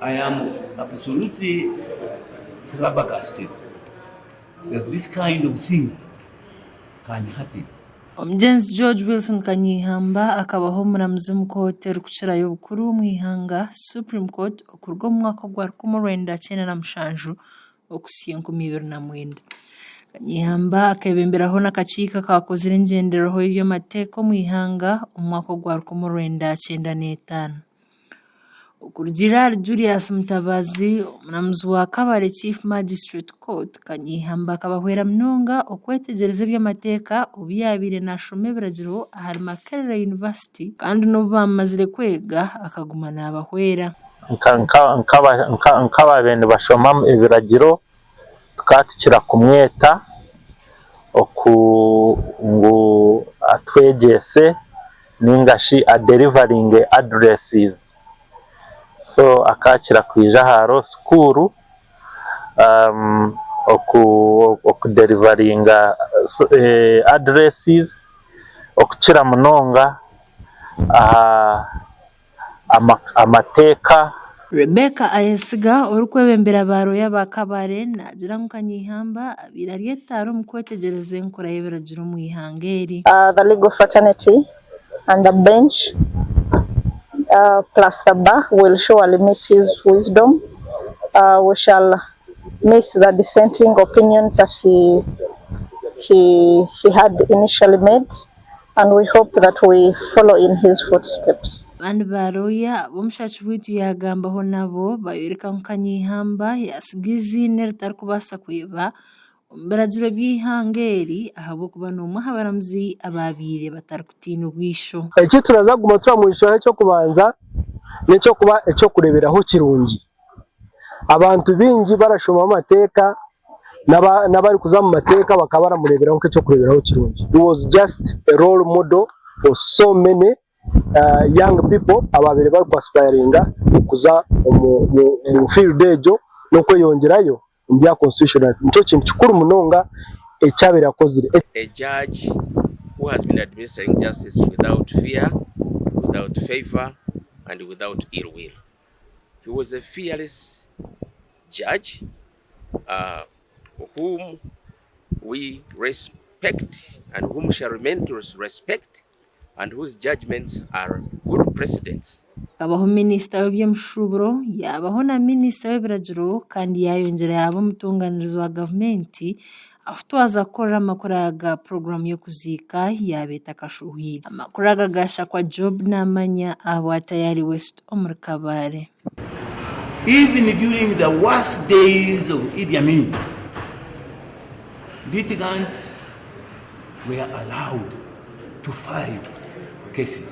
I am absolutely flabbergasted that this kind of thing can happen. Omugyenzi George Wilson Kanyeihamba akabaho omuramuzi omu kooti erikukirayo obukuru omu ihanga, Supreme Court, okuruga omu mwaka ogwa 1997 okuhitsya 2009. Kanyeihamba akeebemberaho n'akakiiko akaakozire engyenderwaho y'eby'amateeka omu ihanga omu mwaka ogwa 1995. Okurugiirira ahari Julius Mutabazi, omuramuzi wa Kabale Chief Magistrate Court, Kanyeihamba akabahwera munonga okwetegyereza eby'amateeka obu yaabaire naashoma ebiragiro ahari Makerere University kandi n'obu baamazire kwega akaguma naabahwera. Nk'abaabaire nibashoma ebiragiro tukaba tukira kumweta ngu atwegyese ninga shi aderivaringe addresses. So akakira kwija aha law school okuderivaringa addresses okukira munonga aha amateeka. Rebecca Ayesiga orikwebembera ba rooya ba Kabale naagira ngu Kanyeihamba abaire ari etaara omu kwetegyereza enkora y'ebiragiro omu ihanga eri. The legal fraternity and the bench plus the bar will surely miss his wisdom. We shall miss the dissenting opinions that he, he, he had initially made. And we hope that we follow in his footsteps. Abandi ba rooya abu omushaki waitu yaagambaho nabo bayoreka ngu Kanyeihamba yaatsiga eiziina eritarikubaasa kweba omu biragiro by'eihanga eri ahabw'okuba n'omwe aha baramuzi abaabaire batarikutiina obwisho. Eki turaza kuguma turamwijutsyaho eky'okubanza n'eky'okuba eky'okureeberaho kirungi. Abantu baingi barashoma amateeka n'abarikuza omu mateeka bakaba baramureeberaho nk'eky'okureeberaho kirungi. He was just a role model for so many young people abaabaire bariku aspiringa kuza omu field egyo n'okweyongyerayo omu bya constitutional. Nikyo kintu kikuru munonga eki abaire akozire. A judge who has been administering justice without fear, without favour and without ill will. He was a fearless judge whom we respect and whom shall remain to respect and whose judgments are good precedents. Akabaho minisita w'eby'emishuuburo, yaabaho na minisita w'ebiragiro kandi yaayongyera yaaba omutunganirizi wa gavumenti ahu twaza kukorera amakuru aga puroguraamu y'okuziika yaaba etakashohwire. Amakuru aga gaashakwa Job Namanya ahabwa Tayari West omuri Kabale. Even during the worst days of Idi Amin, litigants were allowed to file cases.